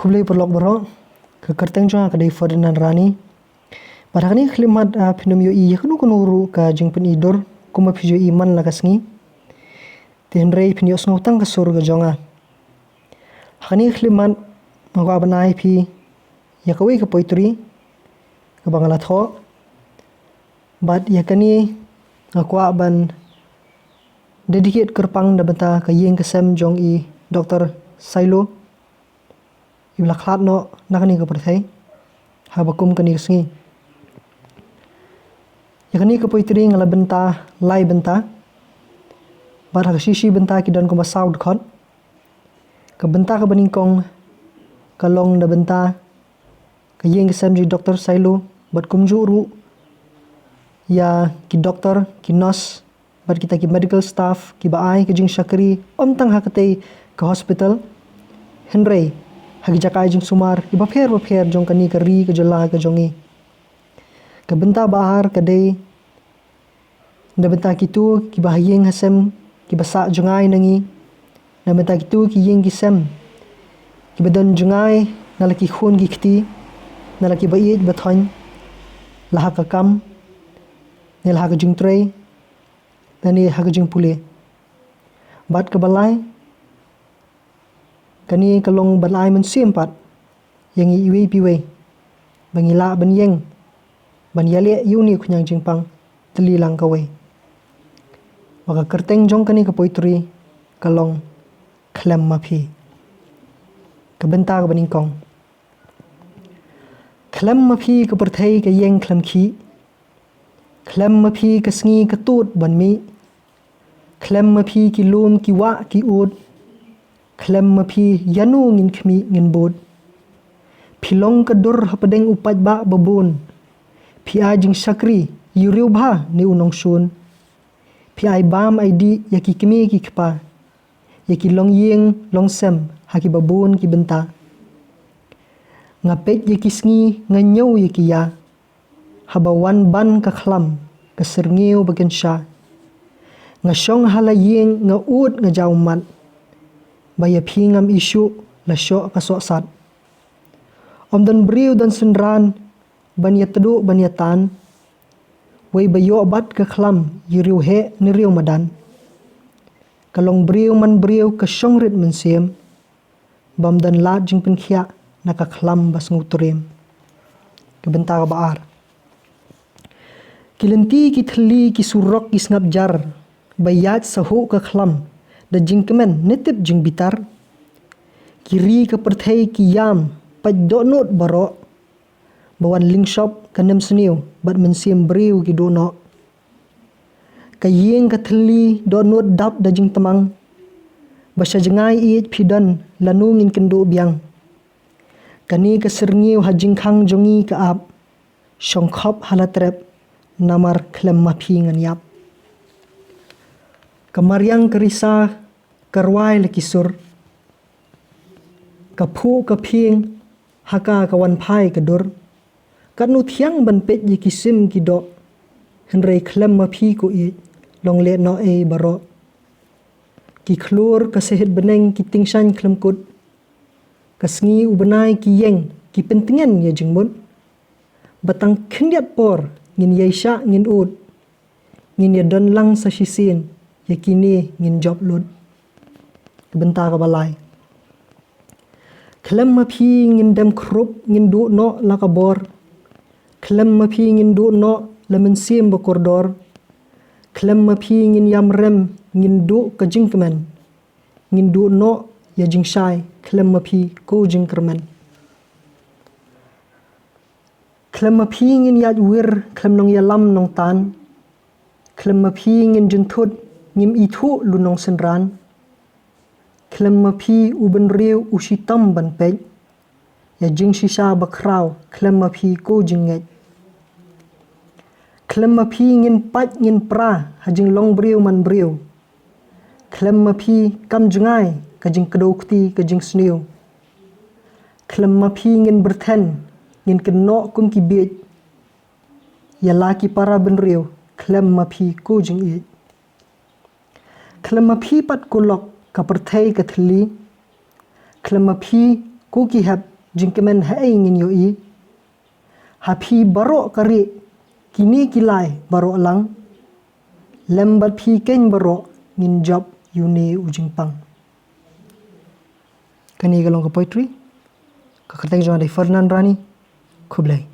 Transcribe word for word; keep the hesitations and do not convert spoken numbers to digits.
Khublei paralok baroh, ka kyrteng jong nga ka dei Ferdinand Rani. Bad ha kane ka khyllipmat, ah, phin ym ïohi ïa kano kano ruh ka jingpyni dur kumba phi ju ïohi man la ka sngi. Te hynrei phin ïohsngew tang ka sur ka jong nga. Ha kane ka khyllipmat nga kwah ban ai ïa phi ïa kawei ka poetry kaba nga la thoh. Bad ïa kane nga kwah ban dedicate kyrpang na ka bynta ka ïing ka sem jong i Doktor Sailo, iba la khlad noh na kane ka pyrthei haba kum kane ka sngi. Ïa kane ka poetry nga la bynta lai bynta, bad ha ka shi shi bynta ki don kumba saw dkhot. Ka bynta kaba nyngkong ka long na ka bynta ka ïing ka sem jong i Doktor Sailo, bad kumjuh ruh ïa ki doktor, ki nurse, bad kita ki medical staff kiba ai ka jingshakri ym tang ha katei ka hospital, hynrei ha ki jaka ai jingsumar kiba pher ba pher jong kane ka ri ka jylla ka jong ngi. Ka bynta ba ar ka dei na ka bynta kito kiba ha ïing ha sem, kiba sah jngai na ngi, na ka bynta kito ki ïing ki sem kiba don jngai na la ki khun ki kti, na la kiba ïeit ba thoiñ, la ha ka kam ne la ha ka jingtrei, lane ha ka jingpule. Bad kaba lai, kane ka long ban ai mynsiem pat ïa ngi iwei pa iwei ba ngi lah ban ïeng ban ïaleh ïa une u khñiang jingpang tylli lang kawei. Bad ka kyrteng jong kane ka poetry ka long Khlem ma phi. Ka bynta kaba nyngkong. Khlem ma phi ka pyrthei ka ïeng khlem khih. Khlem ma phi ka sngi ka tud ban mih. Khlem ma phi ki lum ki wah ki ud. Khlem ma phi ïano ngin khmih ngin bud. Phi long ka dur hapdeng u paidbah babun. Phi ai jingshakri ïa u riewbha ne u nongshun. Phi ai bam ai dih ïa ki kmie ki kpa, ïa ki longïing longsem ha kiba bun ki bynta. Nga peit ïa ki sngi, nga ñiew ïa ki ïa. Haba wan ban ka khlam, ka syrngiew ba kynsha. Nga shong ha la ïing, nga ud nga jaw mat. Ba ïa phi ngam i shuh la shoh ka sohsat. Ym don briew don synran ban ïatduh ban ïatan. Wei ba ïoh bat ka khlam ïa riew heh ne riew madan. Ka long briew man briew ka shong rit mynsiem. Bym don lad jingpynkhiah na ka khlam ba sngewtriem. Ka bynta kaba ar. Ki lynti ki thylli ki surok ki sngap jar. Ba ïaid sahuh ka khlam da jingkmen ne tip jingbitar. Ki ri ka pyrthei ki ïam pait dohnud baroh. Ba wan lyngshop ka nemsniew bad mynsiem briew ki duh noh. Ka ïing ka thylli dohnud dap da jingtmang. Ba sha jngai ïeit phi don lano ngin kynduh biang. Kane ka syrngiew ha jingkhang jong ngi ka ap. Shong khop ha la trep namar khlem ma phi ngan ïap. Ka mariang ka risa ka rwai la ki sur. Ka phuh ka phieng ha ka ka wan phai ka dur. Katno thiang ban peit ïa ki sim ki doh. Hynrei khlem ma phi ko ïeit long leh noh ei baroh. Ki khlur ka sahit bneng ki tyngshaiñ khlem kut. Ka sngi u bnai ki ïeng ki pyntngen ïa jingmut. Ba tang khyndiat por ngin ïai shah ngin ud. Ngin ïa don lang sa shisien ïa kine ngin jop lut. Ka bynta kaba lai. Khlem ma phi ngin dem khrup ngin duh noh la ka bor. Khlem ma phi ngin duh noh la mynsiem ba kordor. Khlem ma phi ngin ïam rem ngin duh ka jingkmen. Ngin duh noh ïa jingshai khlem ma phi ko jingkyrmen. Khlem ma phi ngin ïaid wir khlem nongïalam nongtan. Khlem ma phi ngin jynthut ngim ithuh lu nongsynran. Khlem ma phi u bynriew u shitom ban peit. Ïa jingshisha ba khraw khlem ma phi ko jingngeit. Khlem ma phi ngin pait ngin pra ha jinglong briew man briew. Khlem ma phi kam jngai ka jingkdew kti ka jingsniew. Khlem ma phi ngin byrthen ngin kynnoh kum ki bieit. Ïa la ki para bynriew khlem ma phi ko jingïeit. Khlem ma phi pat ko lok ka pyrthei ka thylli. Khlem ma phi ko ki hep jingkmen haei ngin ïohi? Ha phi baroh ka rieh, kine ki lai baroh lang, lem bad phi keiñ baroh ngin jop ïa une u jingpang. Kane ka long ka poetry, ka kyrteng jong nga dei Fernand Rani. Khublei.